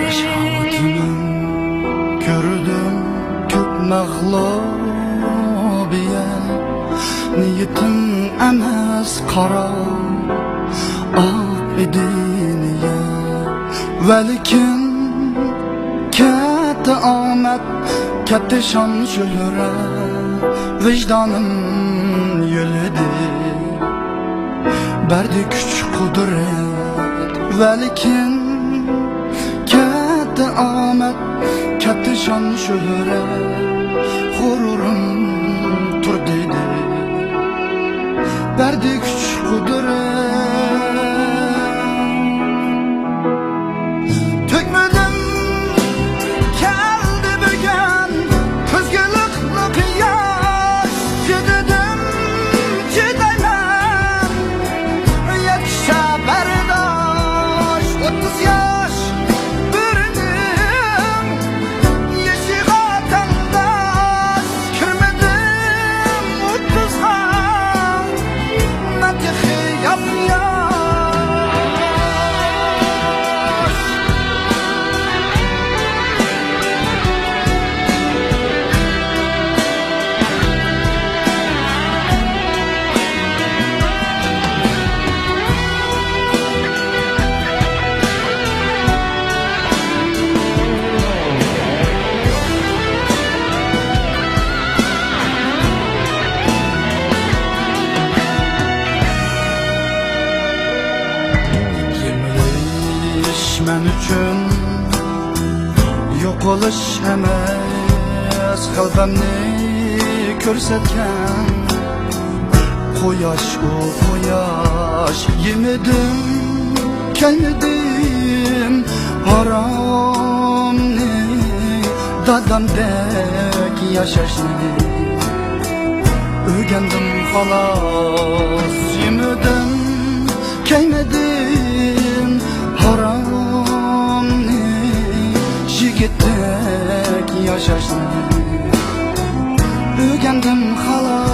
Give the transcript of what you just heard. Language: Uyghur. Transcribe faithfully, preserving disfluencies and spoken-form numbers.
ياشاۋاتىمەن، كۆردۈم كۆپ مەغلۇبىيەت. نىيىتىم ئەمەس قارا، ئاق ئىدى نىيەت. ۋەلىكىن كەتتى ئامەت، كەتتى شان شۆھرەت، ۋىجدانىم يۆلىدى. بەردى كۈچ قۇدرەت، ۋەلىكىن كەتتى ئامەت، كەتتى شان شۆھرەت، غۇرۇرۇم تۇر دېدى. بەردى كۈچ قۇدرەت. تۆكمىدىم، كەلدى بۈگۈن كۆزگە لىق-لىق ياش. چىدىدىم، چىدايمەن، يەتكۈچە بەرداش. ئوتتۇز ياش بىرنىڭ يېشىغا تەڭداش. كىرمىدىم ئوتتۇزغا، مەن تېخى ياپياش. يېڭىلىش مەن ئۈچۈن يوقىلىش ئەمەس، غەلىبەمنى كۆرسەتكەن قۇياش، ئۇ قۇياش. يېمىدىم، كەيمىدىم ھارامنى، دادامدەك ياشاشنى ئۆگەندىم خالاس. يېمىدىم، كەيمىدىم ھارامنى، يىگىتتەك ياشاشنى ئۆگەندىم خالاس.